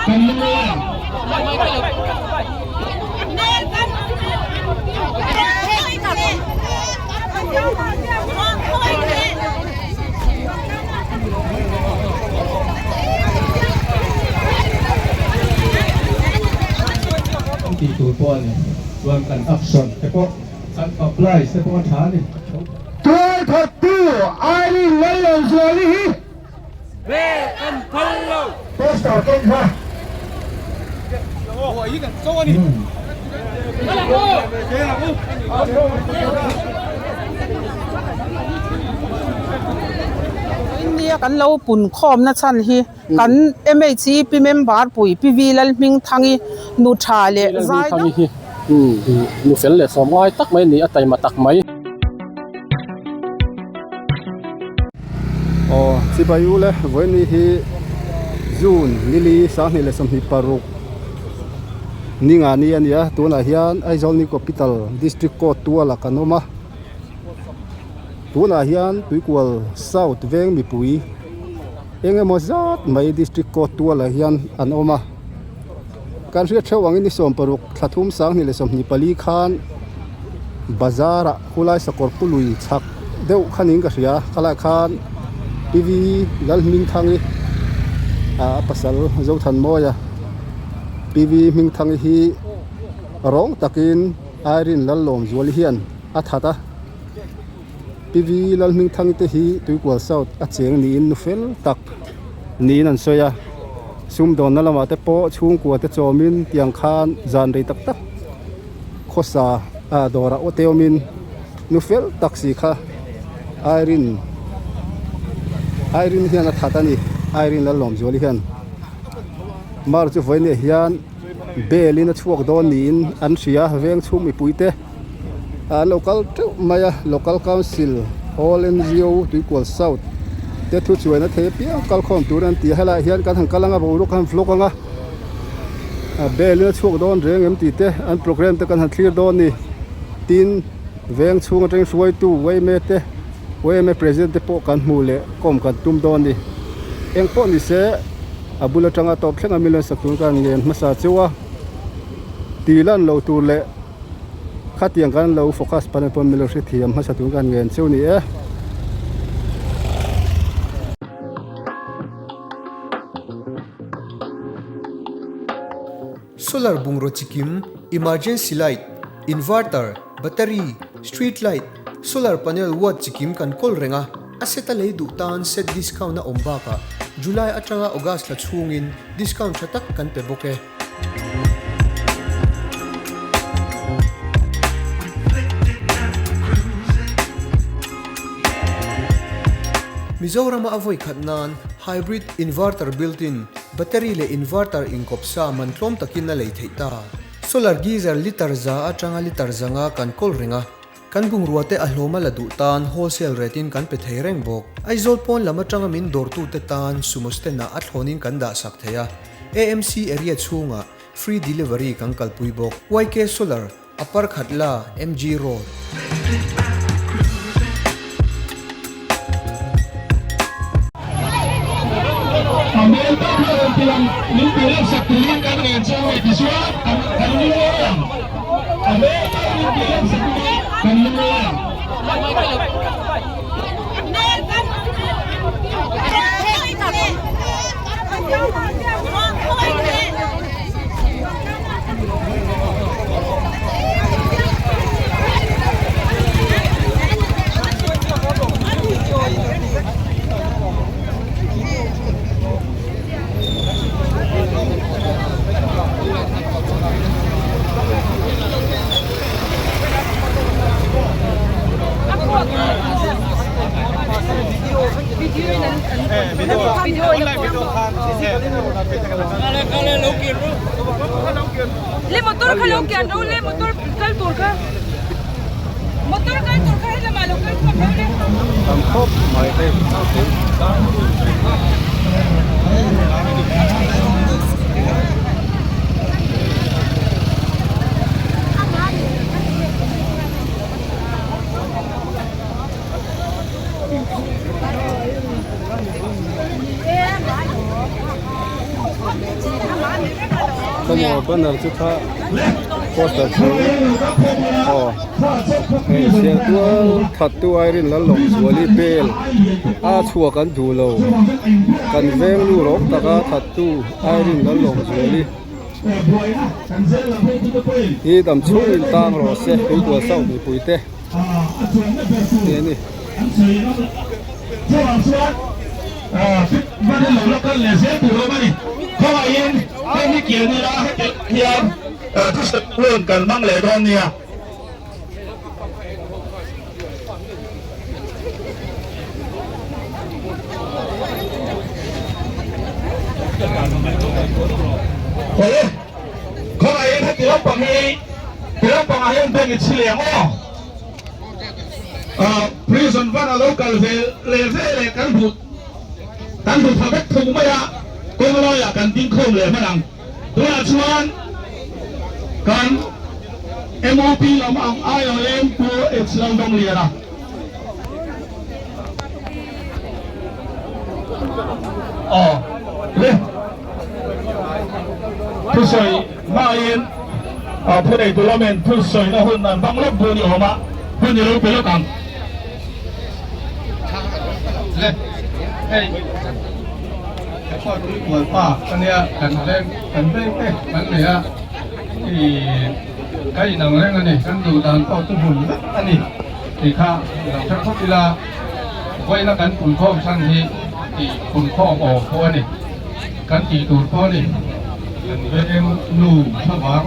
Kan lungawi ang. Tih tur pawh a ni. Chuan kan action te pawh kan apply te pawh a tha a ni. Tualthawktu Irene Lalawmzuali hi Ve kan phal lo. Poster keng kha. India kan lo pun khawmna chhan hi kan MHEP member pui Pi V Lalhmingthangi nu tha leh zai deuh. Hi nu fel leh sawm ngai tak mai a ni a taima tak mai. Aw chibai u le vawiin hi June nili 2026 ninga ni a ni a tunah hian Aizawl New Capital District Court tualah kan awm a tunah hian Tuikual South veng mipui eng emaw zat mai District Court tualah hian an awm a kan hriat theuh angin ni 16 thla thum 2024 khan bazar ah khulai sakawr pului chhak deuh kha niin ka hria khalai khan P V Lalhmingthangi ah a pasal Zothanmawia P V Hmingthangi hi rawng takin Irene Lallawmzuali hian a that a P V Lalhmingthangi te hi Tuikual South a cheng niin nu fel tak niin an sawi a sumdawnna lamah te pawh chhungkua te chawmin tiang khan zan rei tak tak khawsa ah dawrah aw te awmin nu fel tak si kha Irene Irene hian a that a ni Irene Lalawmzuali hian mar chu vawiin ah hian bel in a chhuak dawn niin an hria veng chhung mipui te an lo kal teuh mai a local council all N G O Tuikual south te thu chuaina thei apiang kal khawm tur an ti a helaiah hian kan han kal anga boruak a han vlog anga. a bel in a chhuak dawn reng em tih te an program te kan han thlir dawn a ni tin veng chhung atangin hruaitu yma te yma president te pawh kan hmuh leh kawm kan tum dawn a ni eng pawh ni se a bul atanga tawp thleng a million sak tur kan ngen hmasa cheu a tih lan loh tur leh khatiang kan lo focus pawn pawn million hrethiam hmasa tur kan ngen cheu a ni e. Solar bungraw chikim, emergency light, inverter, battery, street light, solar panel watt chikim kan kawl reng a, a set a lei duh tan set discount a awm bakah July atanga August thla chhungin discount tha tak kan pe bawk e. Mizorama a vawi khat nan hybrid inverter built-in, battery leh inverter inkawp sa man tlawm takin a lei theih ta. Solar geyser litre za atanga litre zanga kan kawl reng a, kan bungrua te a hlawm a la duh tan wholesale rate in kan pe thei reng bawk. Aizawl pawn lam atanga min dawrtute tan sumo stand ah a thlawnin kan dah sak thei a, AMC area chhungah free delivery kan kalpui bawk. YK Solar. A par khat la MG Road. A hmel tak hi a rawn ti lang, min ti rem sak turin kan ngen chu a ni tichuan kan kan lungawi ang. A hmel tak min ti rem sak turin kan lungawi ang. Le motor kha lo kian ro le motor kal tur kha motor kal tur kha helama lo kal chhuak ro le. Tam khawp mai hei. Khawmaw banner chu kha poster chu aw hei Sialtual thattu Irene Lalawmzuali bel a chhuak an duh lo kan veng lu rawng taka thattu Irene Lalawmzuali hi dam chhungin tang rawh se tuikual sauh mipui te tih a ni. Prison van a lo kal ve leh ve leh kan hmuh kan hmu tha vek thung mai a, kawng laiah kan ding khawm leh hman ang. Tunah chuan kan MOP lam ang aiawhin Pu H Laldawngliana. Aw le thusawi hmain thuneitu lamin thusawina hun an hmang lawk dawn i awm a, hun i lo pe lawk ang. Le hei ka pawh tui kual pa ka nia kan veng kan veng te kan nei a ih ka inang reng a ni kan duh dan pawh chu hmun vek a ni tih kha lo hre phawt ila vawiina kan punkhawm chhan hi tih punkhawm awm pawh a ni kan tih tur pawh a ni kan veng nu thlavang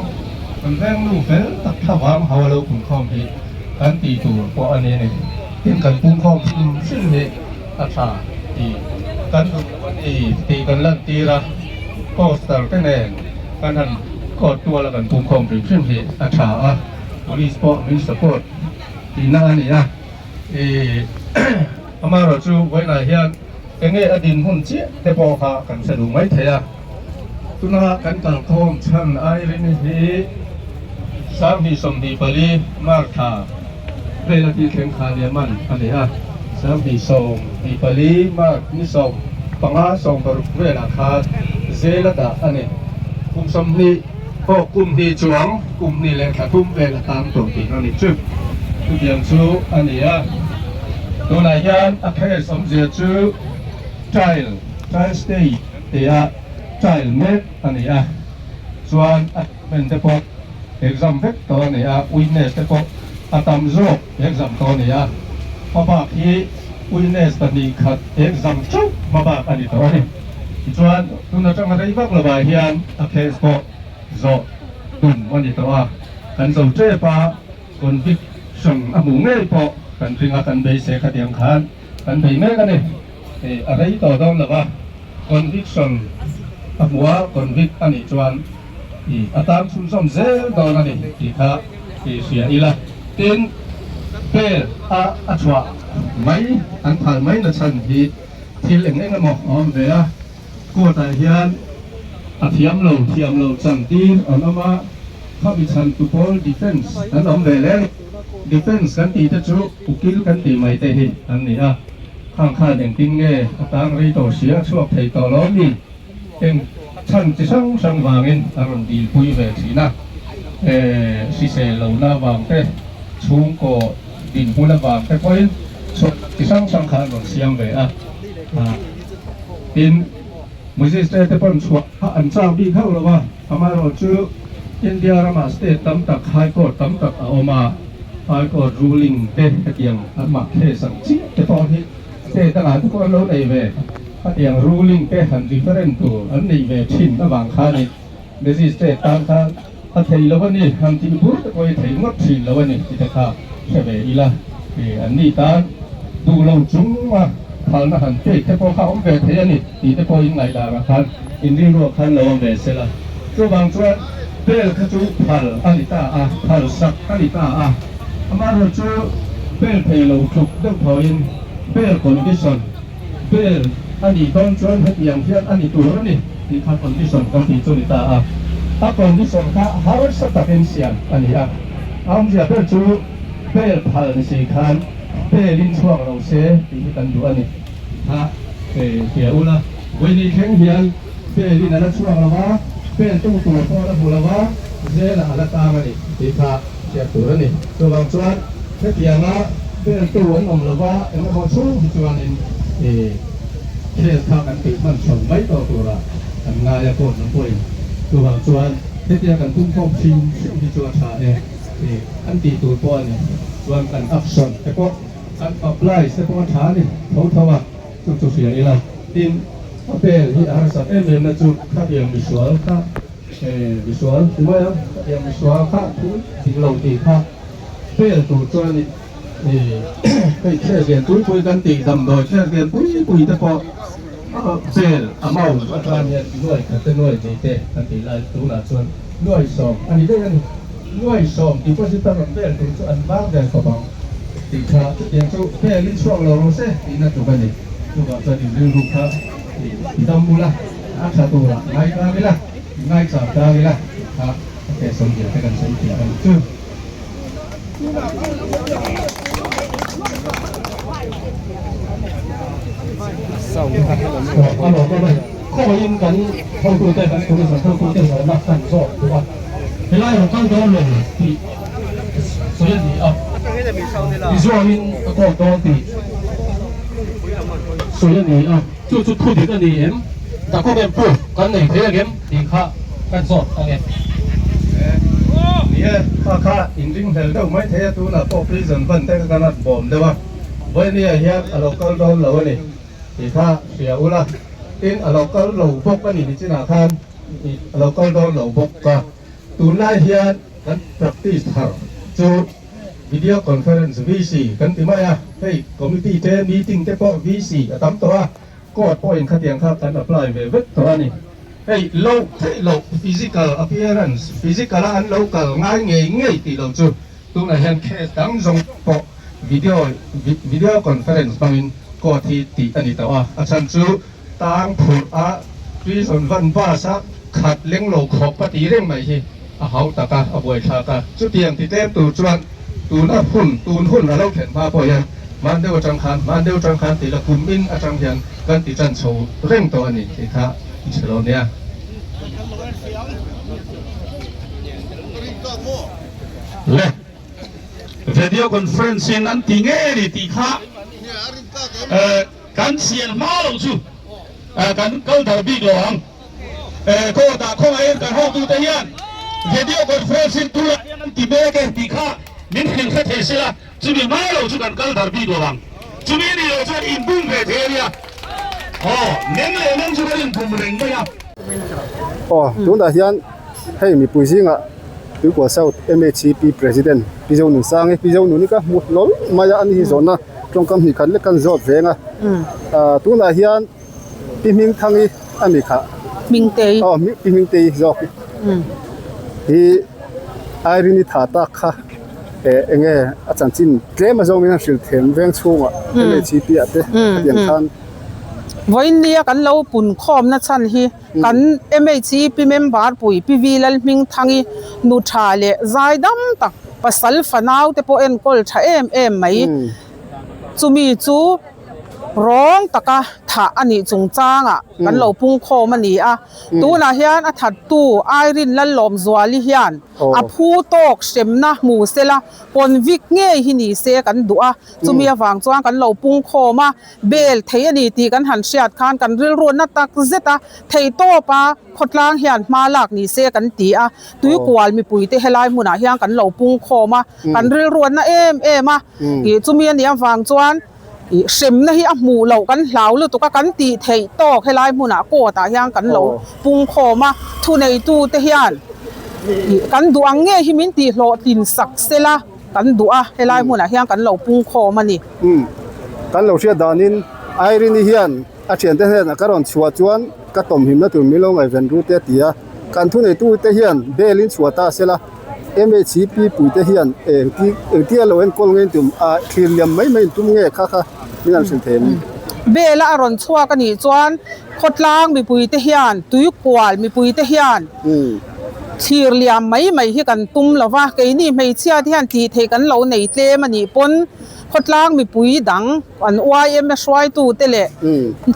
kan veng nu fel tak thlavang ho a lo punkhawm hi. Kan tih tur pawh a ni a ni. Tin, kan pungkhawm hrim hrim hi a tha tih kan duh a ni tih kan lantir a, poster te nen kan han court tuala kan pungkhawm hrim hrim hi a tha a, police pawh min support tihna a ni a. Ih amaherawhchu vawiinah hian enge a dinhmun chiah te pawh kha kan hre duh mai thei a. Tuna kan kalkhawm chhan Irene hi 2024 March thla vel a tih thleng kha nia man a ni a, 2024 March ni 15 16 velah khan jail a dah a ni. Kum 20 pawh kum hnih chuang kum hnih leh thla thum vel a tang tawh tih a ni chu. Chutiang chu a ni a, tunah hian a case awmzia chu trial, trial stage, Tia trial mek a ni a, chuan a document te pawh exam vek tawh a ni a, witness te pawh a tam zawk exam tawh a ni a, hmabak hi witness 2 khat exam chauh hmabak a ni tawh a ni. Tichuan tun atanga rei vak lovah hian a case pawh zawh tum a ni tawh a, kan zo tep a, conviction a hmuh ngei pawh kan ring a, kan beisei khatiang khan kan bei mek a ni. A rei tawh dawn lo va, conviction a hmu a, convict a nih chuan a tan chhunzawm zel dawn a ni tih kha hria ila. Tin, bail a a chhuah mai, an phal mai na chhan hi thil eng eng emaw a awm ve a, court ah hian a thiam lo, thiam lo chan tir an awm a, khami chhan tu pawl defence an awm ve leng. Defence kan tih te chu ukil kan tih mai te hi an ni a. Khang khan engtin nge a tang rei tawh sia a chhuak thei tawh lo mi? Eng chhan chi hrang hrang vangin a rawn dilpui ve thin a, hrisel lohna avang te, chhungkaw dinhmun avang te pawhin chhuak chi hrang hrang kha an rawn siam ve a. Tin, Magistrate te pawn chhuah kha an chak bik hauh lo a, amaherawhchu India ramah state tam tak High Court tam tak a awm a, High Court ruling te hetiang an mah case ang chiah te pawh hi state dangah te pawh an lo nei ve, hetiang ruling te han referent tur an nei ve thin avang khanin Magistrate tan khan a thei lo a ni, han tih bur te pawh hi thei ngawt thin lo a ni tih te kha hre ve ila, an ni tan duh lo chunga phalna han pek te pawh kha a awm ve thei a ni tih te pawh in ngaihdanah khan in rilruah khan lo awm ve sela. Chuvang chuan bel kha chu phal a ni ta a, phal sak a ni ta a, amaherawhchu bel thei lo tluk deuh thawhin bel condition, Bail a nih dawn chuan hetiang hian a ni tur a ni tih kha condition kan tih chu ni ta a, a condition kha harsa takin siam a ni a, a awmzia ber chu bail phal ni si khan bail in chhuak lo se tih hi kan duh a ni tih kha hria ula, vawiin thleng hian bail in a la chhuak lo a. Pen tu tur pawh a la hmu lo a, Zela a la tang a ni tih kha hriat tur a ni. Chuvang chuan hetianga pen tu an awm lo va, eng emaw chhung hi chuanin case kha kan tih hman chho mai tawh tura kan ngai a court lam pawhin. Chuvang chuan hetia kan pum khawm hrim hrim hi chu a tha e tih an tih tur pawh a ni. Chuan kan action te pawh kan applies te pawh a tha a ni tho tho a. Chu chu hria ila, tin, a bel hi a harsat em em na chu khatiang misual kha misual ti mai ang, khatiang misual kha thu dik lo tih kha bel tur chuan hei thler lian pui pui kan tih damdawi thler lian pui pui te pawh bel amount atang hian nuai khat te nuai hnih te kan tih lai tunah chuan nuai sawm a ni daih a ni. Nuai sawm deposit a rawn bel tur chu an vang vel khawp ang. Tih kha chutiang chu belin chhuak lo rawh se tihna tluk a ni. Chuvang chuan in rilru kha i dam ula, a tha turah ngai tlang ila, i ngai chau tlang ila tih kha a ke sawmzia te kan sawi thiam a ni chu. Khawiin kan hotute kan tourism hotute zawhna kan zawt duh a, helai rawn kal dawn lo tih sawi a ni a, tizuamin a kawt dawn tih sawi a ni a, chu chu thu dik a ni em? Document proof kan nei thei ang em tih kha kan zawt ang e. Ni e, kha kha inringhlel deuh mai thei a, tunah pawh prison van te kha kan han bawm deuh a, Vawinia hian a lo kal dawn lo a ni. Tih kha hria ula, tin a lo kal lo bawk a ni nichinah khan a lo kal dawn lo bawk a. Tunlai hian kan practice thar chu video conference, VC, kan ti mai a, hei committee te meeting te pawh VC a tam tawh a, court pawhin khatiang kha kan apply ve vek tawh a ni. Hei loh theih loh physical appearance, physical a an lo kal ngai ngei ngei tih lo chu tunah hian case dang zawng pawh Video video conference hmangin court hi tih a ni tawh a, a chhan chu tang phurh a prison van bus a khat leng lo khawp a tih reng mai hi a hau tak a, a buaithlak a. Chutiang ti tlem tur chuan tuna hun tun hun a lo thlen hma pawh hian hman deuh atang khan hman deuh atang khan tih la kum in atang hian kan ti tan chho reng tawh a ni tih kha i hre lo nia. Le. Video conference in an ti ngei a ni tih kha kan chian hma loh chu kan kal dar bik lo ang. Court ah khawngaihin kan hotute hian video conference in tunah hian an ti mek e tih kha min hrilh hre thei sela, chumi hma loh chu kan kal dar bik lo ang. Chumi nih loh chuan inbum ve thei a nia. Aw, meng leh meng chu kan inbum reng mai a. Aw, tunah hian hei mipui zingah Tuikual South MHCP President Pi Zonunsangi, Pi Zonuni ka hmu hlawl mai a, ani hi zawhna tawngkam hnih khat lek kan zawt veng a. Tunah hian Pi Hmingthangi a ni kha. Hmingtei. Aw, Pi Hmingtei zawk hi Irene-i tha tak kha eng nge a chanchin tlem a zawngin a hrilh them veng chhungah MHCP ah te hetiang khan. Vawiinnia kan lo pun khawmna chhan hi Kan MHEP member pui Pi V Lalhmingthangi nu tha leh zai dam tak pasal fanau te pawh enkawl tha em em mai. Chumi chu rawng taka thah a nih chungchangah kan lo pungkhawm a ni a. Tunah hian a thattu Irene Lallawmzuali hian a phu tawk hremna hmu sela convict ngei hi ni se kan duh a. Chumi avang chuan kan lo pungkhawm a. Bel thei a ni tih kan han hriat khan kan rilruatna tak zet a, theihtawp a khawtlang hian hma lak ni se kan ti a, tuikual mipuite helai hmunah hian kan lo pung khawm a, kan rilruatna em em a, ih chumi a nih avang chuan ih hremna hi a hmuh loh kan hlau lutuk a, kan tih theih tawk helai hmunah court ah hian kan lo pung khawm a, thuneitute hian ih kan duh ang nge hi min tihhlawhtlin sak sela. Kan duh a, helai hmunah hian kan lo pung khawm a ni. Umm, kan lo hriat danin Irene-i hian a thiante hnenah ka rawn chhuah chuan ka tawmhimna tur min lo ngaihven ru te a ti a, kan thuneitute hian bail in chhuah ta sela, MHCP puite hian engti engtia lo enkawl nge in tum a, thlir liam mai mai in tum nge kha kha min han hrilh thei em ni? Bail a a rawn chhuak a nih chuan khawtlang mipuite hian, tuikual mipuite hian. Thlir liam mai mai hi kan tum lo va, keini hmeichhia te hian tih theih kan lo nei tlem a nih pawn khawtlang mipui dang kan YMA hruaitu te leh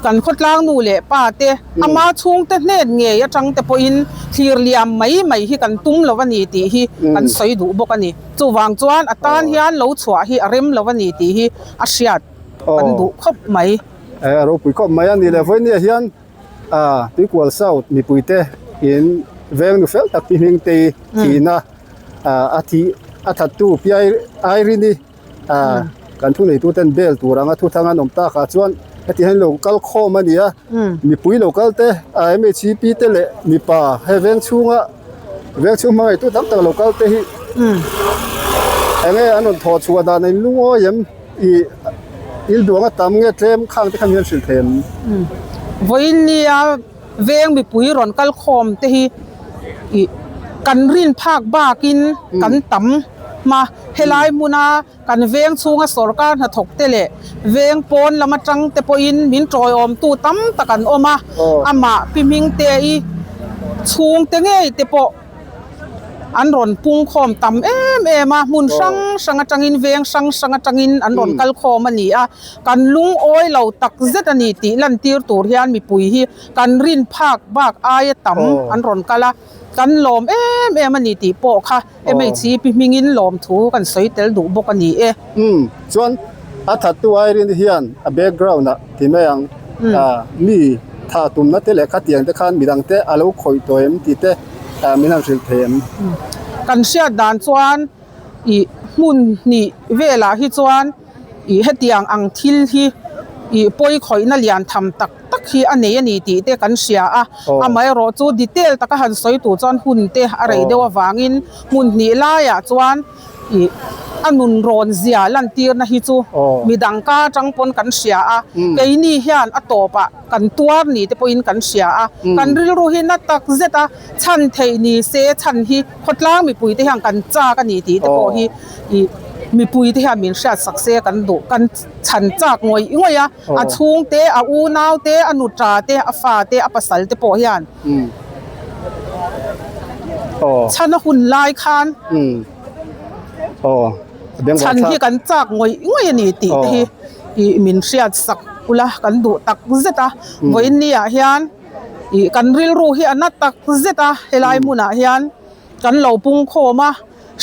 kan khawtlang nu leh pa te ama chhungte hnen ngei atang te pawhin thlir liam mai mai hi kan tum lo a ni tih hi kan sawi duh bawk a ni. Chuvang chuan a tan hian lo chhuah hi a rem lo a ni tih hi a hriat kan duh khawp mai. A ropui khawp mai a ni le vawinia hian A Tuikual South mipuite in veng nu fel tak pi hming te thihna a thih a thattu Pi Irene-i kan thuneitu ten bel tur anga thuthang an awm tak ah chuan heti hian lo kal khawm a ni a, mipui lo kal te MHCP te leh mipa he veng chhunga veng chhung hmangaihtu tam tak lo kal te hi enge an rawn thawh chhuah dan a inlungawi em? Ih il duang a tam nge tlem khang te kha min hrilh thei em? Vawiin nia veng mipui rawn kal khawm te hi ih kan rin phak bakin kan tam hma. Helai hmuna kan veng chhunga sorkar hnathawk te leh veng pawn lam atang te pawhin min tawiawmtu tam tak an awm a, amah Pi Hmingte-i chhungte ngei te pawh An rawn pung khawm tam em em a, hmun hrang hrang atangin veng hrang hrang atangin an rawn kal khawm a ni a, kan lungawi lo tak zet a ni tih lantir tur hian mipui hi kan rin phak bak aia tam an rawn kal a, kan lawm em em a ni tih pawh kha MHCP hmingin lawmthu kan sawi tel duh bawk a ni e. Umm chuan a thattu Irene hian a background ah ti mai ang mi tha tumna te leh khatiang te khan midang te a lo khawih tawh em tih te min han hrilh thei em? Kan hriat dan chuan ih hmun hnih velah hi chuan ih hetiang ang thil hi ih pawi khawihna lian tham tak tak hi a nei a ni tih te kan hria a, amaherawh chu detail taka han sawi tur chuan hun te a rei deuh avangin hmun hnih laiah chuan Ih a nun rawn zia lantirna hi chu midang ka atang pawn kan hria a, keini hian a tawpah kan tuar ni te pawhin kan hria a, kan rilru hi na tak zet a, chhan theih ni se chhan hi khawtlang mipui te hian kan chak a ni tih te pawh hi ih mipui te hian min hriat sak se kan duh kan chhan chak ngawih ngawih a, a chhungte, a unau te, a nuta te, a fa te, a pasal te pawh hian. Chhan a hun lai khan chhan hi kan chak ngawih ngawih a ni tih te hi ih min hriat sak ula kan duh tak zet a vawiin ni ah hian ih kan rilru hi a na tak zet a helai hmunah hian kan lo pung khawm a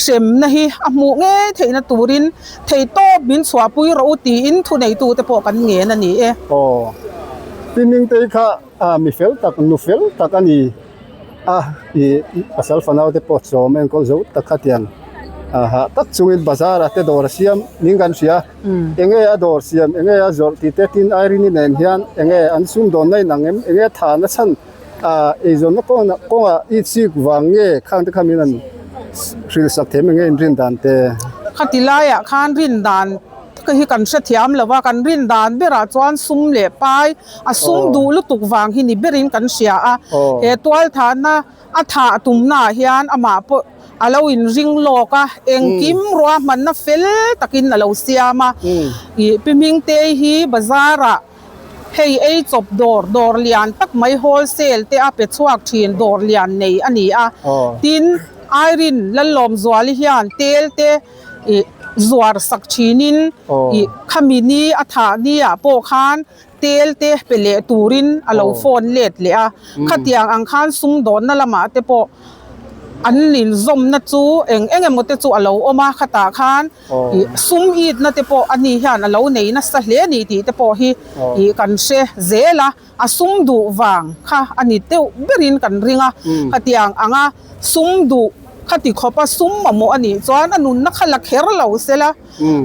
hremna hi a hmuh ngei theihna turin theihtawp min chhuahpui rawh u tiin thuneitute pawh kan ngen a ni e. A mi fel tak nu fel tak a ni a ih pasal fanau te pawh chawm enkawl zo tak kha tiang a hah tak chungin bazar ah te dawr a siam ning kan hria enge a dawr siam enge a zawrh tih te tin Irene nen hian enge an sumdawnna in ang em enge tha na chhan ah eizawnna kawngah kawngah i chik vang nge khang te kha min an hrilh sak them enge in rin dan te. Khati laiah khan rin dan ka hi kan hrethiam lo a kan rin dan berah chuan sum leh pai A sum duh lutuk vang hi ni berin kan hria a, he tualthahna a thah tumnaah hian amah pawh a lo inring lawk a, engkim ruahmanna fel takin a lo siam a. Ih Pi Hmingtei hi bazarah hei ei chawp dawr, dawr lian tak mai wholesale te a pe chhuak thin dawr lian nei a ni a. Tin, Irene Lallawmzuali hian tel te ih zuar sak thinin ih khami ni a thah ni ah pawh khan tel te pe leh turin a lo phone let leh a, khatiang ang khan sumdawnna lamah te pawh an inzawmna chu eng eng emaw te chu a lo awm a, khatah khan ih sum itna te pawh ani hian a lo nei nasa hle a ni tih te pawh hi ih kan hre zel a. A sum duh vang kha a ni deuh berin kan ring a, khatiang anga sum duh kha ti khawp a sum mamawh a nih chuan a nunna kha la kher lo sela,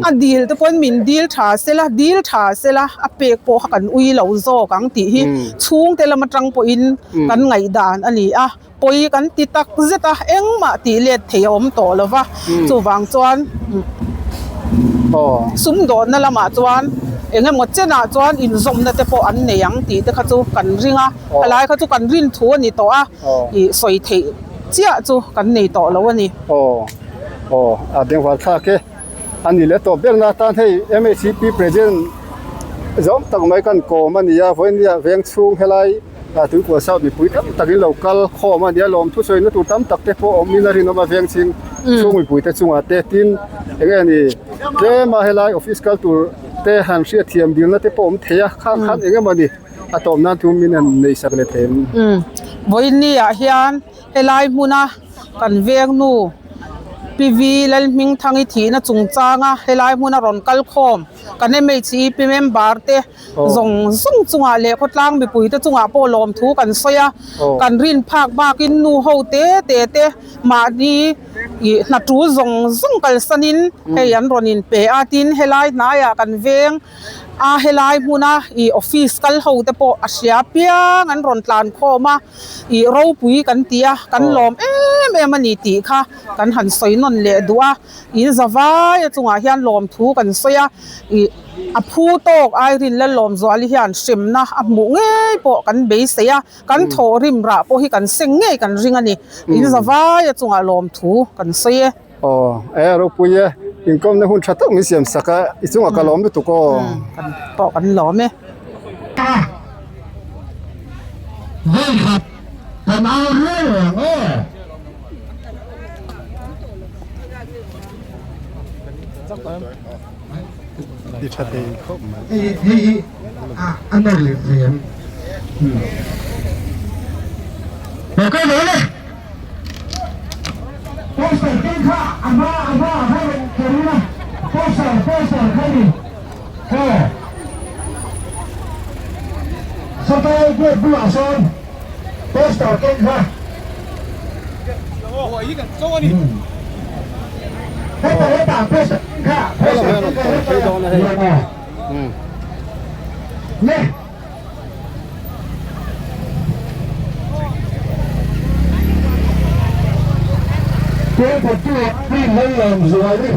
a dil te pawhin min dil tha sela, dil tha sela a pek pawh kha kan ui lo zawk ang tih hi chhungte lam atang pawhin kan ngaihdan a ni a, pawi kan ti tak zet a, engmah tih let thei a awm tawh lo va, chuvang chuan sumdawnna lamah chuan eng emaw chenah chuan inzawmna te pawh an nei ang tih te kha chu kan ring a, helai kha chu kan rin thu a ni tawh a, ih sawi theih chiah chu kan nei tawh lo a ni. Aw aw a bengvar thlak e a ni leh tawh berna atan hei MHCP president zawng tak mai kan kawm a ni a, vawinia veng chhung helai. Tuikual South mipui tam takin lo kal khawm a nia lawm thusawi na tur tam tak te pawh awmin a rinawm a veng chhing chhung mipui te chungah te tin eng nge ni tlem a helai office kal tur te han hriatthiam dilna te pawh awm thei a khang khan eng emaw ni a tawp nan thu min han neih sak leh thei em. Vawiin ah hian helai hmuna kan veng nu Pi V Lalhmingthangi thihna chungchanga helai hmuna rawn kal khawm kan MHEP member te zawng zawng chungah leh khawtlang mipui te chungah pawh lawmthu kan sawi a kan rin phak bakin nu ho te te te mahni ih hna tul zawng zawng kalsanin hei an rawn inpe a tin helai hnaiah kan veng a helai hmuna ih office kal ho te pawh a hria piang an rawn tlan khawm a ih ropui kan ti a kan lawm em em a ni tih kha kan han sawi nawn leh duh a in za vai a chungah hian lawmthu kan sawi a ih a phu tawk Irene Lalawmzuali hian hremna a hmuh ngei pawh kan beisei a kan thawhrim rah pawh hi kan seng ngei kan ring a ni in za vai a chungah lawmthu kan sawi e. Aw e ropui e inkawmna hun tha tak min siam sak a i chungah ka lawm lutuk aw. Kan pawh kan lawm e. A Vawikhat kan au riau ang aw. Ti tha thei khawp mai. Hei hei hi a a nawr leh ve ang. Lo kal zel e. Poster keng kha a hma a hma a kha rawn kher ila. Poster poster kha ni. Aw. Satai gate bulah sawn poster keng kha. Heta heta poster keng kha poster keng kha heta. Le. Tualphattu mi Lallam Zuali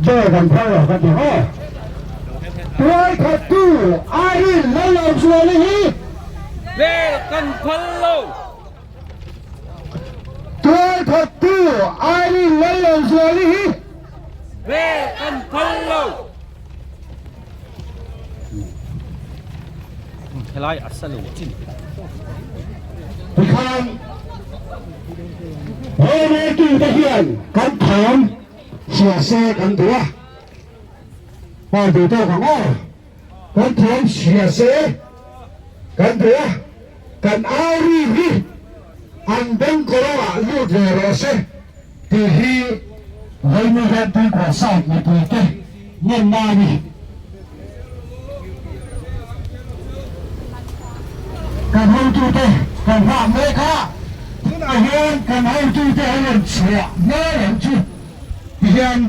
ber kan phal lo ka ti maw? Tualphattu Irene Lallam Zuali hi Ber kan phal lo. Tualphattu Irene Lallam Zuali hi Ber kan phal lo. Helai a sa lo chin. Tikhan roreltute hian kan thawm hria se kan duh a, hmar duh tawk ang aw, kan thawm hria se kan duh a, kan au ri hi an bengkawlawngah lut ve rawh se tih hi Vaimi hian Tuikual South mipuite ngenna a ni. Kan hotute kan nghak mek a, tunah hian kan hotute an rawn chhuah hmel ang chu tihian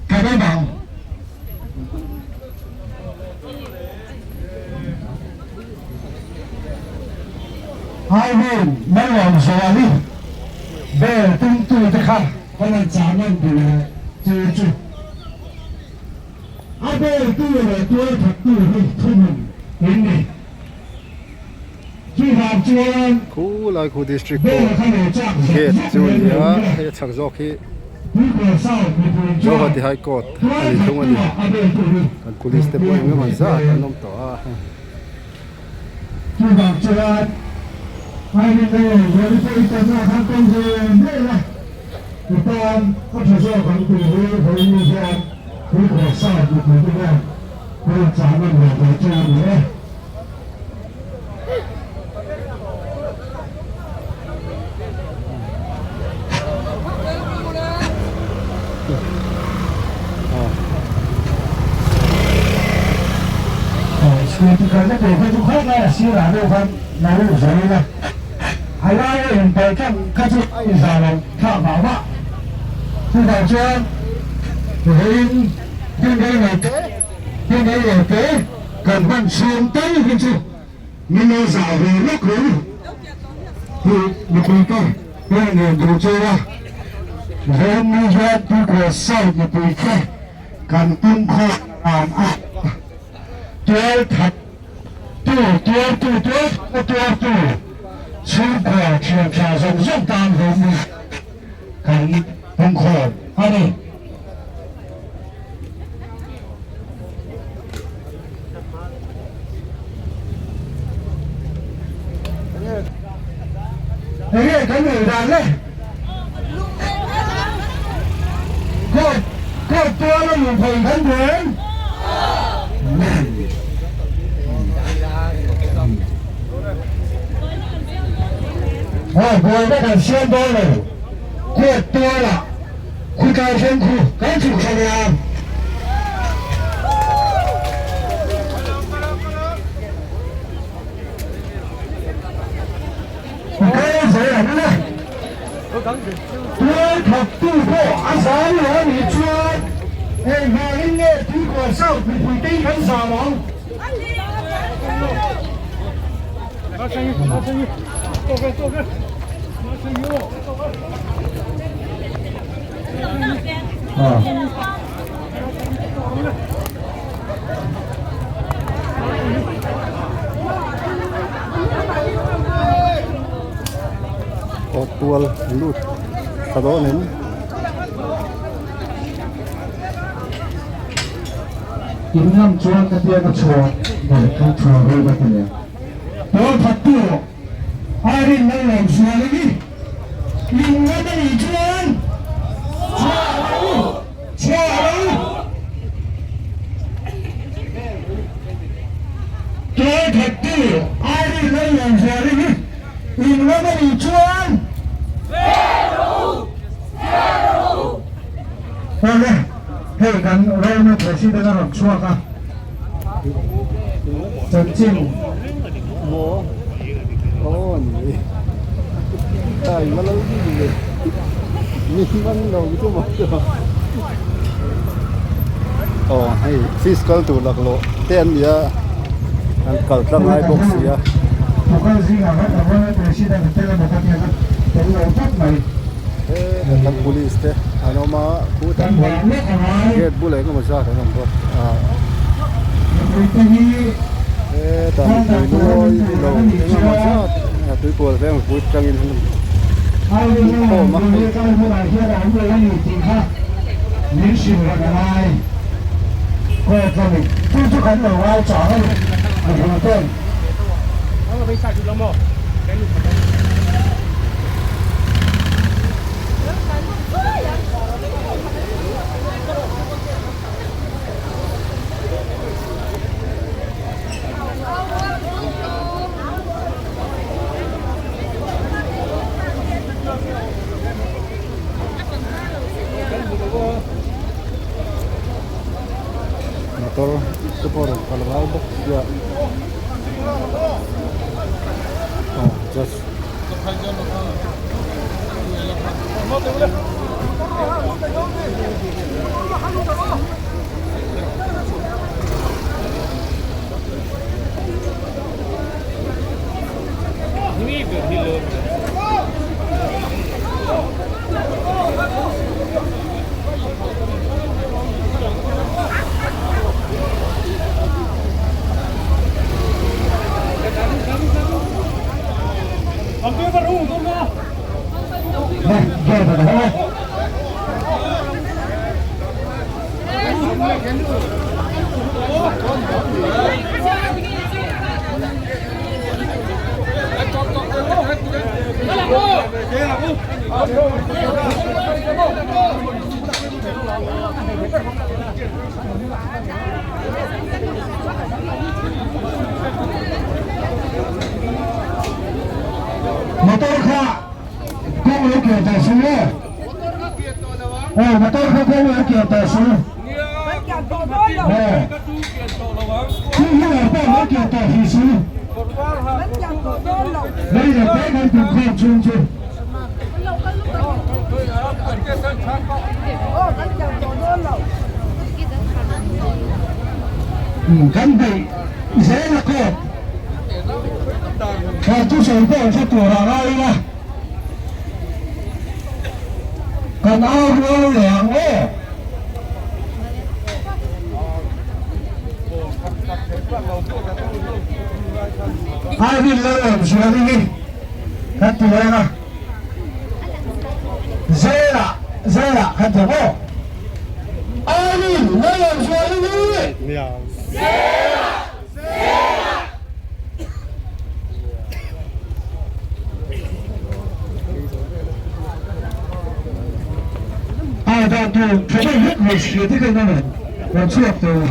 kan awm ang. Irene Malawmzuali bel tumtute kha kan han chah nawn duh leh chu chu. A beltu leh tualthattu hi thuhmun in ni. Chuvang chuan Khu lai khu district bel court kha lo chak zak gate zak chu a mai ni a mai ila. hei a chhak zawk hi Tuikual South mipui chuan Guwahati High Court a ni thung a ni. tualthattu ah a beltu hi Kan police te pawh engemaw zat an awm tawh a. Chuvang chuan Irene Lalawmzuali pawh i tanna khan kawng ve ngei la, i tan a tha zawk ang tih hi vawiin hian Tuikual South mipui te hian kan rawn chah ngam lo ve chu a ni e. Scooty kalna tur kha chu khawi laia sirah deuh khan lo lut zo ila, a laia inpalh tlang kha chu a inzah lo thlak mah mah. Chuvang chuan vawiin hun rei lo te, hun rei lo te kan hman chhung tal hi chu min lo zah ve lawk ru tih mipuite hian rawn duh chu a, vawiin ni hian Tuikual South mipuite kan pumkhawm dan a tual that tu, tuartu, tual thatna tuartu chhungkua thian tha zawng zawng tan vawiin ni kan pumkhawm a ni. Enge kan ngaihdan le? Court court tuala luh phei kan duh em? Aw buaina kan siam dawn lo. Court tuala khutlai thleng khu kan chhuk thla leh ang. Kal zel ang le. Tual thawktu pawh a zam lo a nih chuan engvangin nge Tuikual South mipuite hi kan zam ang? Aw tual lut tha dawn em? In lam chuan ka tiang a chhuah leh ka chhuah rei ka ti leh. Tual thattu Irene Lalawmsuali hi in lam a nih chuan chhuah lo chhuah lo. Tual thattu Irene Lalawmsuali hi in lam a nih chuan Awle, hei kan Rome President a rawn chhuak a. Chanchin. Maw aw ni ai ma lo ni le mi man lo chu maw chu aw hei fish kal tur laklawh te an ni a an kal tlang lai bawk si a. Local zingah khan a Royal President a tel emaw ka tia kha tel lo tlat mai. He kan police te an awm a khutah khuan gate bulah eng emaw zat an awm bawk a hetah mipui nuawi lo eng emaw zat tuikual veng mipui tangin an inkhawm a hei. Motor te pawh rawn kal ngai bawk sia aw just Motor kha kawng lo kian tawh su le. Aw motor kha kawng lo kian tawh su. Aw. Two wheeler pawh lo kian tawh hrih su. Lei leh te kan tum khawm chhung chu. Kan beih zel a kawt. He thusawi pawh hre tur a ngai ila. Kan au rual leh ang aw. Irene Lalawmzuali hi kan ti reng a. Zela Zela kan ti ang aw. Irene Lalawmzuali hi. Zela Zela. Emaw dan tur tha deuh hlek mai hria te khan a rawn rawn chhuak tawh a.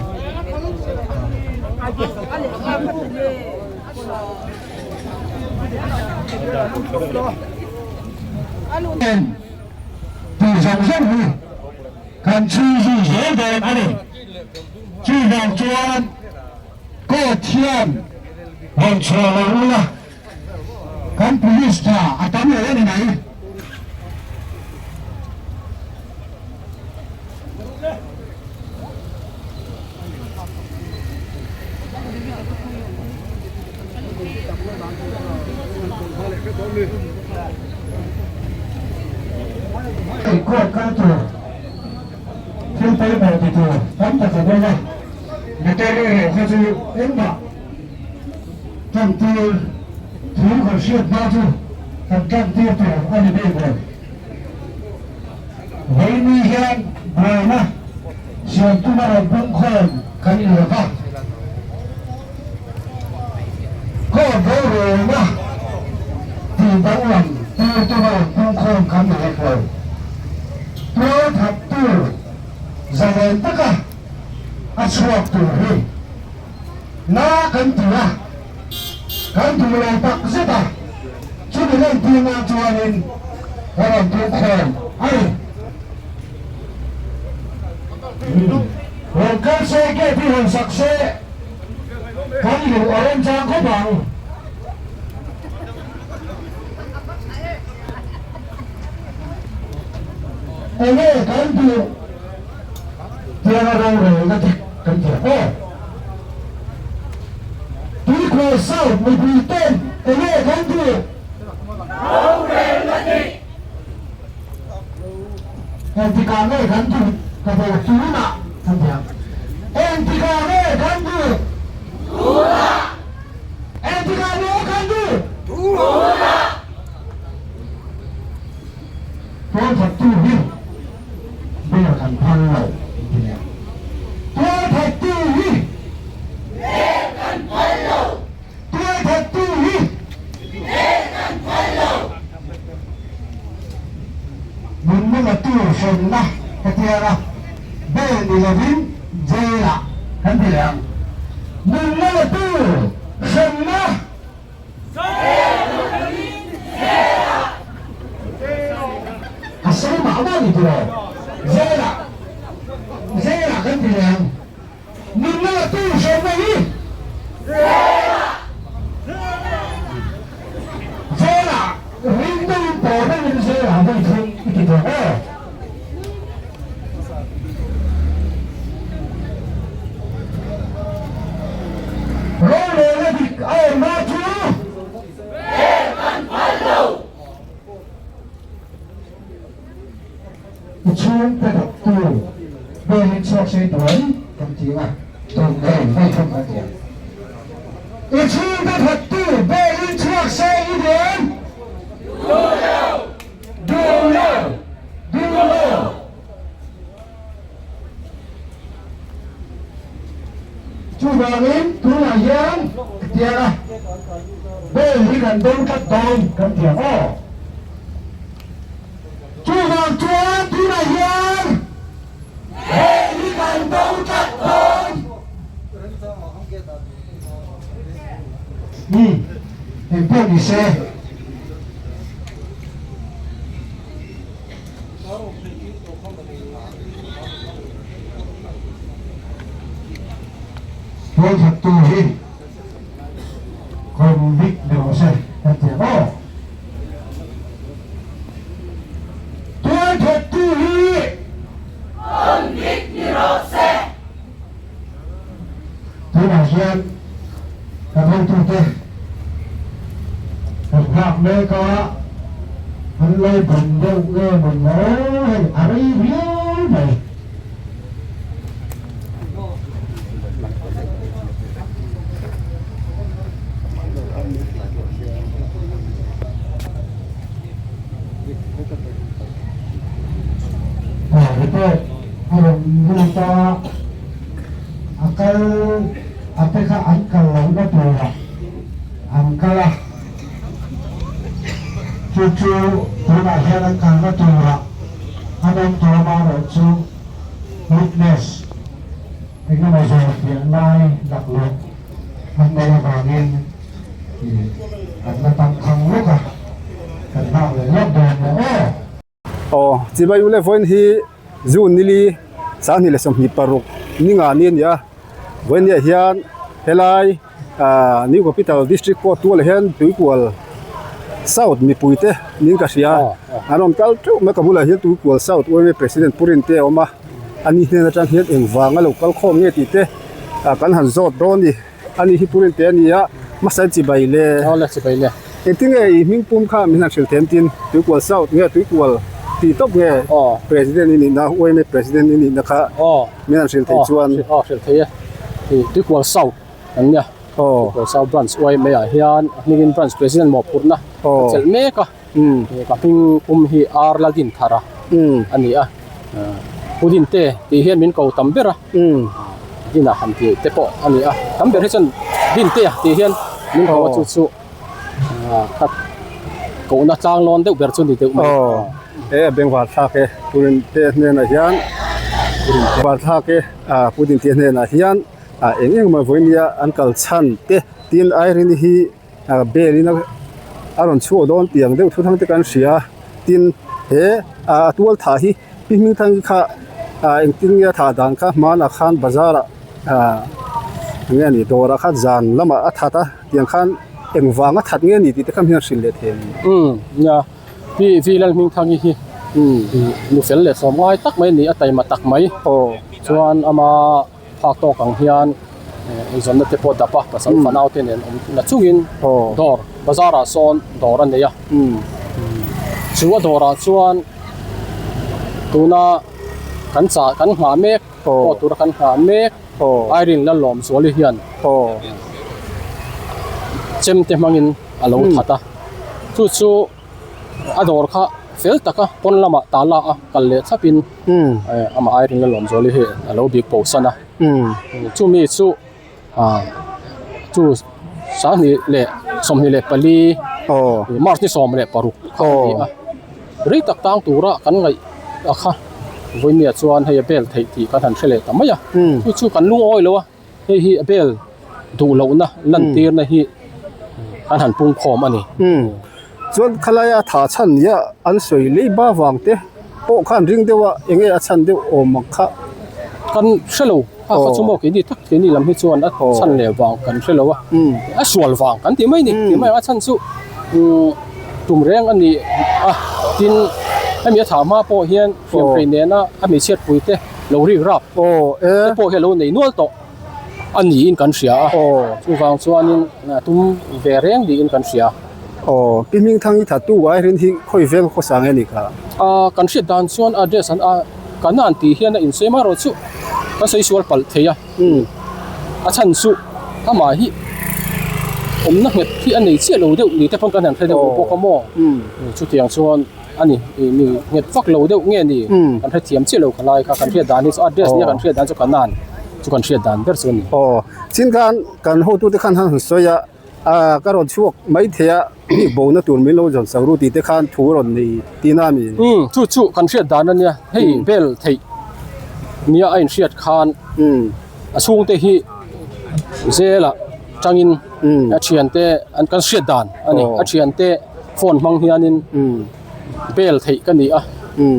Tih zawng zawng hi kan chhui zui zel dawn a ni. Chuvang chuan court hian rawn chhuah lo ula kan police tha a tam lo a ni mai. Court kal tur thil pawimawh ti tur tam tak a bawm a, motor erawh kha chu engmah tan tir thu kan hriat hma chu kan tan tir tur a ni bik lo. Vawiini hian buaina siam tuma rawn pungkhawm kan ni lo va, court rorelna tih danglam tir tuma rawn pungkhawm kan ni hek lo. Tual that tur zalen taka a chhuak tur hi na kan ti a, kan duh lo tak zet a, chumi lantir nan chuanin ka rawn pungkhawm a ni. Rawn kal se, gate hi rawn sak se, kan luh a remchang khawp ang. Enge kan duh tianga rorelna dik kan thiam aw. Tuikhual South mipui ten enge kan duh? Rorelna dik! Engtikah nge kan duh ka bo tunah kan thiam. Engtikah nge kan duh? Tunah! Engtikah nge kan duh? Tunah! Tualthattu hi ber kan phal lo inti nia. Tualthattu hi ber kan phal lo. Tualthattu hi ber kan phal lo. Nunna la tur hremna hetianga bail ni lovin jail ah kan ti leh ang. Nunna la tur hremna. A sawi mah mah ni tiraw? Zelah zelah kan ti leh ang. Nunna la tu hremna hi zelah ring deuhin paw deuhin zelah vawi thum i ti tawh aw. Rorelna dik a awm hma chu Rel kan phal lo. I chhungte dawttu velin chhuak sei duai kan ti ang a, tun rei vawi thum kan ti ang. I chhungte dawttu velin chhuak sei i duai? Duh lo! Duh lo! Duh lo! Chuvangin tunah hian tiang a bel hi kan dawng tlat dawn kan ti ang aw. Chuvang chuan tunah hian bel hi kan dawng tlat dawn. Umm engpawh ni se. Tualthattu hi convict ni rawh se kan ti ang aw. Tualthattu hi convict ni rawh se. Tunah hian kan hotute kan nghak mek a, an lo bun deuh nge maw ni aw hei a rei viau mai. Aw report a rawn lut a. A kal a te kha an kal lohna turah an kal a, chu chu tunah hian an kalna turah An awm tawh amaherawhchu witness engemaw zawh fiah lai laklawh an neih avangin an la tangkhang lawk a, kan nghak leh lawk dawn nia aw. Aw, chibai ule vawiin hi June nili 2026 ninga ni a ni a, vawiin niah hian helai ahh New Capital District Court tualah hian Tuikual South mipui te niin ka hria an rawn kal teuh mai ka bulah hian Tuikual South yma President Pu Rinte a awm a, ani hnen atang hian engvanga lo kal khawm nge tih te ah kan han zawt dawn a ni. Ani hi Pu Rinte a ni a, hmasa chibai le. Aw le chibai le. Engtin nge i hming pum kha min han hrilh them tin Tuikual South nge Tuikual tih tawp nge President i nihna yma President i nihna kha min han hrilh theih chuan. Aw hrilh thei e. Tuikual South an nia. Tuikual South Branch yma ah hian a hmingin Branch President mawhphurhna a chelh mek a. Ka hming pum hi R Laldinthara a ni a. Pu Dinte tih hian min ko tam ber a. Dina han tih te pawh a ni a. Tam ber hi chuan Dintea tih hian min ko a chu chu ka kohna tlang lawn deuh ber chu ni deuh mai. Aw e a bengvar thlak e Pu Dinte hnenah hian bengvar thlak e Pu Dinte hnenah hian eng eng emaw vawinia an kal chhan te tin Irene hi bel in a rawn chhuak dawn tih ang deuh thu thang te kan hria tin he a tual thah hi pi hming thang kha ah engtin nge a thah dan kha hmanah khan bazar ah ah enge a nih dawrah khan zan lamah a that a tiang khan eng vang a that nge a ni tih te kha hming a hrilh leh thei ang. Umm nia pi vi lal hming thang hi umm nu fel leh sawm ngai tak mai a ni a taima tak mai aw chuan ama Phak tawk ang hian eizawnna te pawh dap a, pasal fanau te nen awm na chungin dawr bazar ah sawn dawr a nei a. Chu a dawr ah chuan tuna kan chah kan nghah mek pawh tura kan nghah mek Irene Lalawmzuali hian chem te hmangin a lo that a. Chu chu A dawr kha fel taka pawn lamah tala a kal leh thlapin amah airin la lawm zuali hi a lo bik bo san a. Chumi chu ah chu 2024 March ni 16 kha a ni a. Rei tak tang tura kan ngaih a kha vawinia chuan hei a bel theih tih kan han hre leh ta mai a. Chu chu kan lungawi lo a. Hei hi a bel duh lohna lantirna hi an han pung khawm a ni. Umm chuan khalaia tha chhan nia an sawi lei ba vang te pawh khan ring deuh a enge a chhan deuh awm ang kha. Kan hre lo a kha chu maw keini tak keini lam hi chuan a chhan leh vang kan hre lo a a sual vang kan ti mai ni ti mai a chhan chu umm tum reng a ni a tin hemi a tha hma pawh hian hriamhrei nena a hmeichhiat pui te lo rik rap te pawh hi a lo nei nual tawh a niin kan hria a chuvang chuanin tum ve reng niin kan hria. Aw pi hming thang i thattu ai rin hi khawi veng khawsa nge ni kha? Aaa kan hriat dan chuan address an a kan an tih hian a insawi mai erawh chu kan sawi sual palh thei a a chhan chu amah hi awmna nghet hi a nei chiah lo deuh ni te pawn kan han hre deuh bawk a maw chutiang chuan. A ni, ih mi nghet vak lo deuh nge ni? Kan hrethiam chiah lo kha lai kha, kan hriat dan hi chu address nia kan hriat dan chu kanan chu kan hriat dan ber chu a ni. Aw, chin khan kan hotute khan han sawi a, ah ka rawn chhuak mai thei a, mi bona tur min lo zawn sak ru tih te khan thu rawn nei tihna a ni. Umm, chu chu kan hriat dan a nia, hei bel theih nia a inhriat khan a chhungte hi zelah tangin a thiante an kan hriat dan a ni, a thiante. Phone hmang hianin bel theih ka ni a,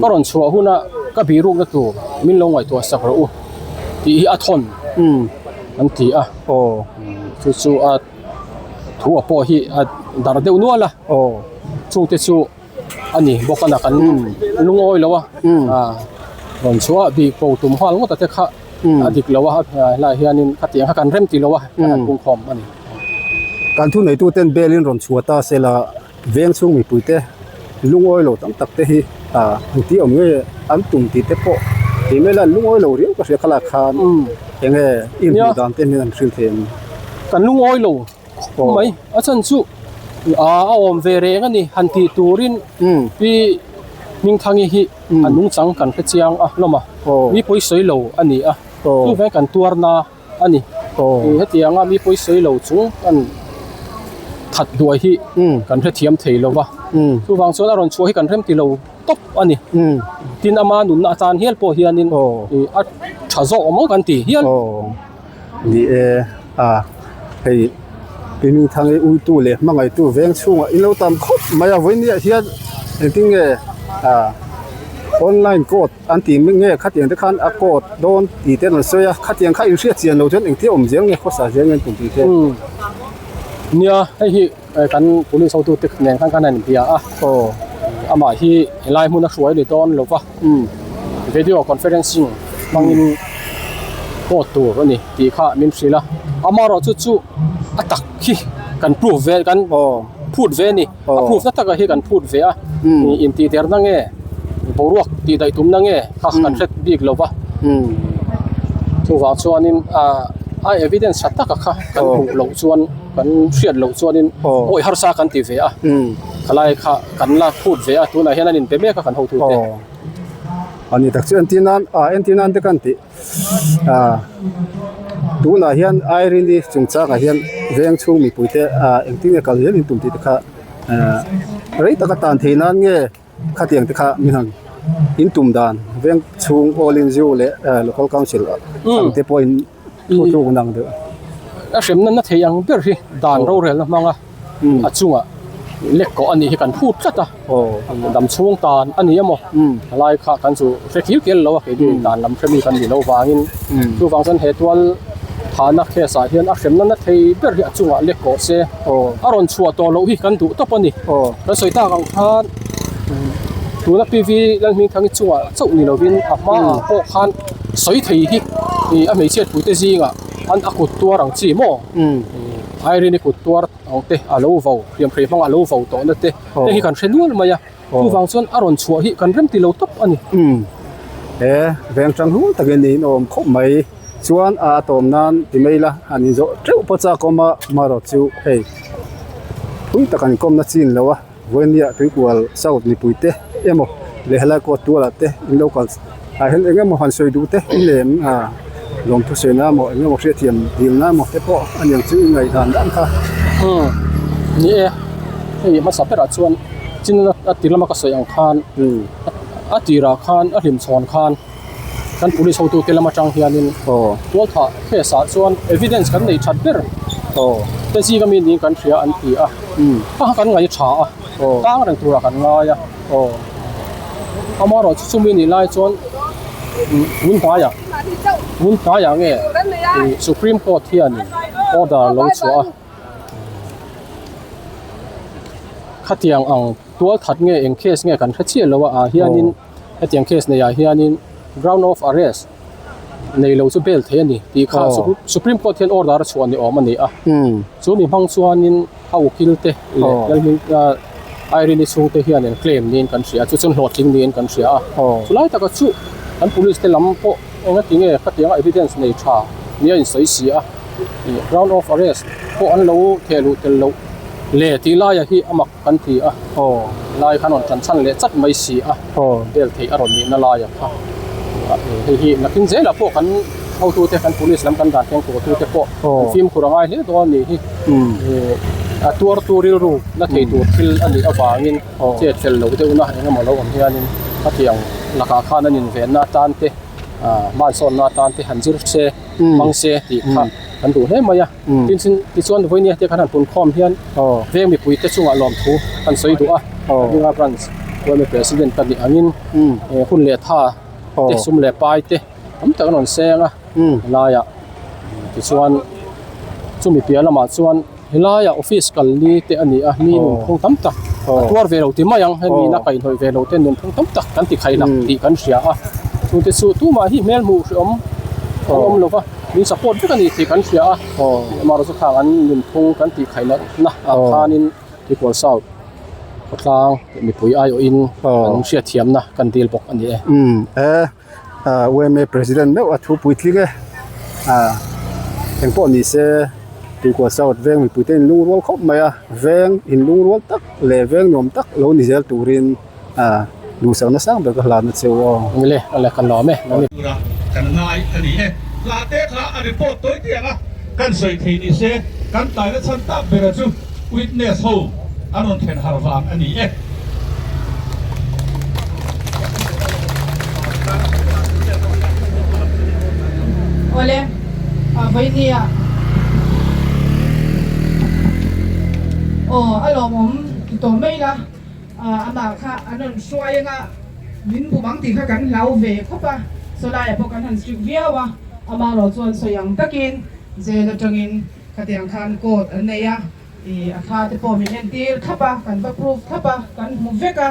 ka rawn chhuah huna ka bihrukna tur min lo ngaihtuah sak rawh u tih hi a thawn an ti a, chu chu a thu a pawh hi a darh deuh nual a, chungte chu a ni bawk a na kan lungawi lo a, rawn chhuah bik bo tum nghal ngawt a te kha a dik lo a, helaiah hianin khatiang kha kan rem ti lo a, kan han pungkhawm a ni. Kan thuneitu ten bel in rawn chhuah ta se la veng chhung mipui te lungawi lo tam tak te hi ah an tih awm nge an tum tih te pawh tih mai la lungawi lo riau ka hria khalak khan enge i hmuh dan te hian an hrilh thei ang. Kan lungawi lo khawp mai a chhan chu ah a awm ve reng a ni han tih turin pi Hmingthangi hi a nungchang kan hre chiang a hlawm a mi pawisawi lo a ni a chuvang kan tuarna a ni. Hetianga mi pawisawi lo chung kan that duai hi kan hrethiam thei lo va. Chuvang chuan a rawn chhuah hi kan rem ti lo tawp a ni. Tin ama nunna atan hial pawh hianin a tha zawk awm ang kan ti hial. Ni e, a hei Pi Hmingthangi uitu leh hmangaihtu veng chhungah in lo tam khawp mai a, vawinia hian engtin nge online court an tih nge khatiang te khan a court dawn tih te an rawn sawi a, khatiang kha inhriat chian lo chuan engtia awm zel nge khawsa zel nge an tum tih te. Nia, hei hi kan police hotute nen khan kan han bia a, amah hi helai hmun a hruai ni dawn lo va, video conferencing hmangin court tur a ni tih kha min hrilh a, amaherawhchu chu a tak hi kan proof ve kan phut ve a ni, a proof na taka hi kan phut ve a, intihderna nge boruak tih daih tumna nge kha kan hre bik lo va, chuvang chuanin a evidence tha taka kha kan hmuh loh chuan kan hriat loh chuanin awi harsa kan ti ve a, khalai kha kan la phut ve a, tunah hian an inpe mek a kan hotute. A ni tak chu entir nan ah entir nan te kan tih ah tunah hian Irene-i chungchangah hian veng chhung mipuite ah engtin nge kal zel in tum tih te kha ah rei taka tan theih nan nge khatiang te kha mi han in tum dan veng chhung all in zio leh local council ang te pawhin thu tluk nang deuh. A hremna na thei ang ber hi dan rorelna hmanga a chungah lek kawh a nih hi kan phut tlat a, dam chhung tan a ni emaw helai kha kan chu hre kil kel lo a keini dan lam hremi kan ni lo vangin chuvang chuan he tual thahna case ah hian a hremna na thei ber hi a chungah lek kawh se a rawn chhuah tawh loh hi kan duh tawp a ni. Kan sawi tak ang khan tuna PV Lalhmingthangi chungah chauh ni lovin a hmaah pawh khan sawi thei hi a hmeichhiat puite zingah an a kut tuar ang chi maw? Irene-i kut tuar ang te a lo vo, hriamhrei hmanga a lo vo tawhna te heng hi kan hre nual mai a, chuvang chuan a rawn chhuah hi kan rem ti lo tawp a ni. He veng tang hlum takin niin a awm khawp mai. Chuan a tawm nan ti mai ila han inzawh teuh pawh chak awm a, marawh chu hei thui tak an kawmna chin lo a. Vawinia tuikual South mipui te emaw leh helai court tualah te in lo kal ah hian eng emaw han sawi duh te in lem a lawmthu sawi na emaw eng emaw hriatthiam dil na emaw te pawh a niang chu i ngaihdan dan kha. Umm ni e, hei hmasa berah chuan chin a tir lama ka sawi ang khan a tirah khan a hlimchhawn khan kan police hotute lam atang hianin tualthah case ah chuan evidence kan nei that ber te zinga mi niin kan hria an ti a kha kan ngaih tha a tang reng turah kan ngai a amaherawhchu chumi nih lai chuan tun hnaiah tun hnaiah nge supreme court hianin order lo chhuah a. Khatiang ang tual that nge eng case nge kan hre chiah lo a ah hianin hetiang case nei ah hianin ground of arrest nei lo chu bail thei a ni tih kha supreme court hian order a chhuah ni awm a ni a chu mi hmang chuanin a ukil te leh lalhming Irene-i chhungte hianin claim niin kan hria a chu chuan hlawhtling niin kan hria a chulai taka chu kan police te lam pawh engati nge khatianga evidence nei tha nia insawi si a. Ih ground of arrest pawh an lo theh luh tel loh le tih laia hi a mak kan ti a aw lai khan rawn tan chhan leh chat mai si a bel theih a rawn nihna laia kha hei hi nakin zelah pawh kan hotute kan police lam kan dan thleng tawhtute pawh an fimkhur a ngai hle dawn a nih hi ih a tuartu rilru na thei tur thil a nih avangin chet fel loh deuhna eng emaw lo awm hianin hetiang lakah khan an invenna atan te ah hmansawnna atan te han zir se. hmang se tih kha kan duh hle mai a tin chin tichuan vawinia te khan han pun khawm hian veng mipui te chungah lawmthu kan sawi duh a Hminga branch yma president ka nih angin hun leh tha te sum leh pai te tam tak an rawn seng a helaiah tichuan chumi piah lamah chuan helaiah office kal ni te a ni a mi nunphung tam tak a tuar ve lo ti mai ang hemi na kaihhnawih ve lo te nunphung tam tak kan ti khaih lak tih kan hria a chungte chu tumah hi hmel hmuh hrehawm an awm lo va min support vek a ni tih kan hria a amaherawhchu khang an nunphung kan tih khaih lohna ah khanin Tuikual South khawtlang mipui aiawhin an hriatthiamna kan dil bawk a ni e. Yma president meuh a thu puitling e engpawh ni se Tuikual South veng mipui te in lungrual khawp mai a veng in lungrual tak leh veng nuam tak lo ni zel turin duhsakna sang ber ka hlan a cheu aw. Nile ale kan lawm e. Tura kan ngai a ni e. Hla te kha a report tawi tiang a kan sawi thei ni se kan tlaina chhan tak bera chu witness ho an rawn thlen har vang a ni e. Vawinia aw a lawmawm ti tawh mai la, amah kha an rawn hruai anga min bum ang tih kha kan hlau ve khawp a, sawlaiah pawh kan han strict viau a, amah erawh chuan sawi ang takin jail atangin khatiang khan court an nei a, ih a thla te pawh min entir thlap a, kan va proof thlap a, kan hmu vek a.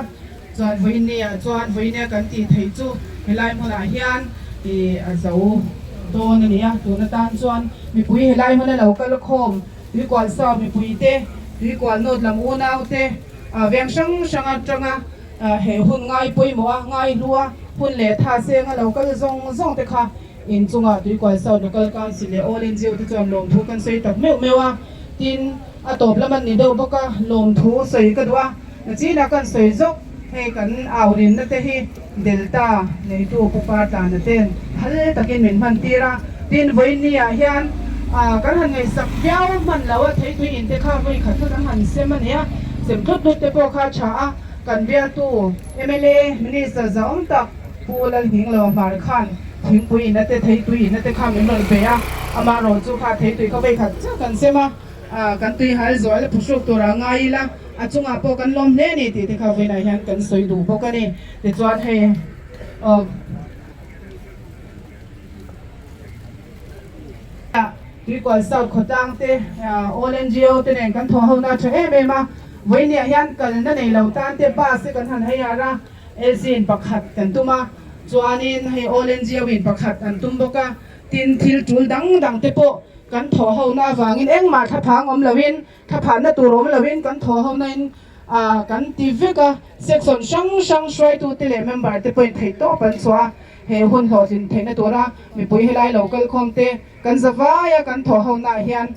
Chuan vawinia chuan vawinia kan tih theih chu helai hmunah hian ih a zo dawn a ni a, tun atan chuan mipui helai hmuna lo kal khawm tuikual sau mipui te, tuikual nawt lam unau te ah veng hrang hrang atanga he hun ngai pawimawh a, ngai hlu a, hun leh tha senga lo kal zawng zawng te kha inchungah tuikual sau local council leh all NGO te chuan lawmthu kan sawi tak meuh meuh a, tin a tawp lam an ni deuh bawk a, lawmthu sawi ka duh a. Nachina kan sawi zawk, hei kan au rinna te hi Delta neitu Pu Partlana ten phal takin min hman tir a, tin vawiin ah hian kan han ngaihsak viau hman lo a, theitui in te kha vawi khat kha kan han sem a nia, sem tlut tlut te pawh kha tha a, kan bialtu mla Minister zahawm tak Pu Lalhinglo Hmar khan thingpui inna te theitui inna te kha min rawn pe a, amaherawhchu kha theitui kha vawi khat chiah kan sem a. Kan tui hal zual a phuhruk tur ah ngai ila, a chungah pawh kan lawm hle a ni tih te kha vawiinah hian kan sawi duh bawk a ni. Tichuan hei aw Tuikual South khawtlang te All NGO te nen kan thawh ho na tha em em a, vawiiniah hian kalna nei lo tan te bus te kan han hei ar a, LC in pakhat kan tum a, chuanin hei All NGO in pakhat an tum bawk a. Tin, thil tul dang dang te pawh kan thawh ho na avangin engmah thlaphang awm loin, thlaphanna tur awm loin kan thawh ho na in kan ti vek a. Section hrang hrang hruaitute leh member te pawhin theih tawp an chhuah a, he hun hlawhtlin theihna tura mipui helai lo kalkhawm te kan za vaia kan thawh ho naah hian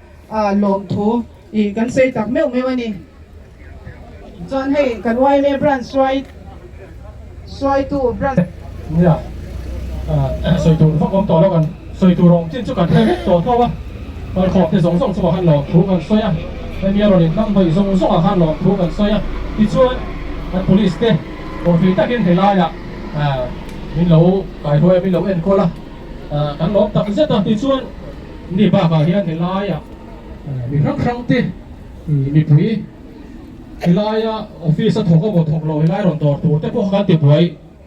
lawmthu ih kan sawi tak meuh meuh a ni. Chuan hei kan yma branch hruai hruaitu branch. Nia sawi tur vak awm tawh lo kan sawi tur awm chin chu kan hre vek tawh tho a, kalkhawm te zawng zawng chungah khan lawmthu kan sawi a, hemi a rawn inhnam hnawih zawng zawngah khan lawmthu kan sawi a, tichuan kan police te hlawhtling takin helaiah min lo kaihruai a min lo enkawl a, kan lawm tak zet a, tichuan ni bakah hian helaiah mi hrang hrang te mipui helaia office a thawk emaw thawk lo helai rawn dawr tur te pawh kha kan ti buai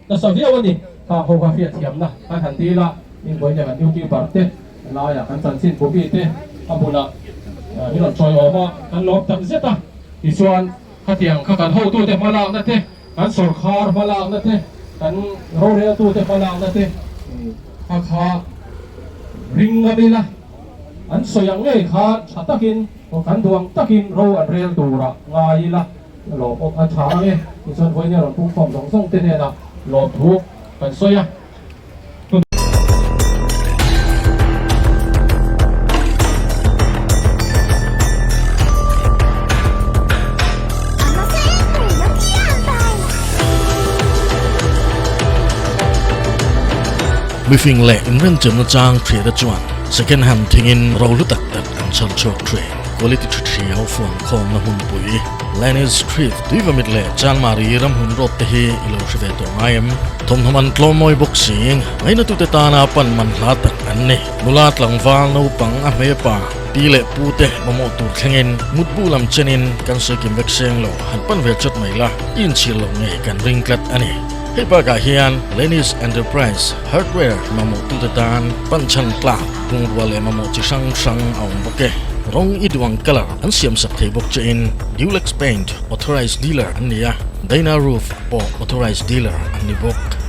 nasa viau a ni. Khang ho kha hriatthiamna kan han dil a, min buai nen kan youtuber te helaia kan chanchin bu mi te a hmunah min rawn chawi awm a, kan lawm tak zet a. Tichuan khatiang kha kan hotute hmalakna te, kan sawrkhar hmalakna te, kan roreltute hmalakna te kha kha ring ngam ila. An sawi ang ngei khan tha takin kan duang takin ro an rel turah ngai ila lawmawm a tha ang e. Tichuan vawiin a rawn pungkhawm zawng zawng te hnenah lawmthu kan sawi a. Mifing leh inremchemna chang thriata chuan second hand thingin ro hlu tak tak an chhan chhuak thrin. Quality thi thi ho fuan khawmna hmunpui Lenny Street Tuivamit leh Chanmari ramhun road te hi i lo hre ve tawh ngai em? Thawmhnaw man tlawm mawi bawk si, ngainatute tana pan man hla tak an ni. Nula tlangval naupang a hmepa pi leh pu te mamawh tur thlengin mutbu lam chenin kan sawi kim vek seng lo han pan ve chat mai la, i inchhir loh ngei kan ring tlat a ni. Hei bakah hian Lenny's Enterprise Hardware mamawhtute tan pan chhan tlak bungrua leh mamawh chi hrang hrang a awm bawk e. Rawng i duang colour an siam sak thei bawk chein Dulux Paint Authorised Dealer an ni a, Dyna Roof pawh Authorised Dealer an ni bawk.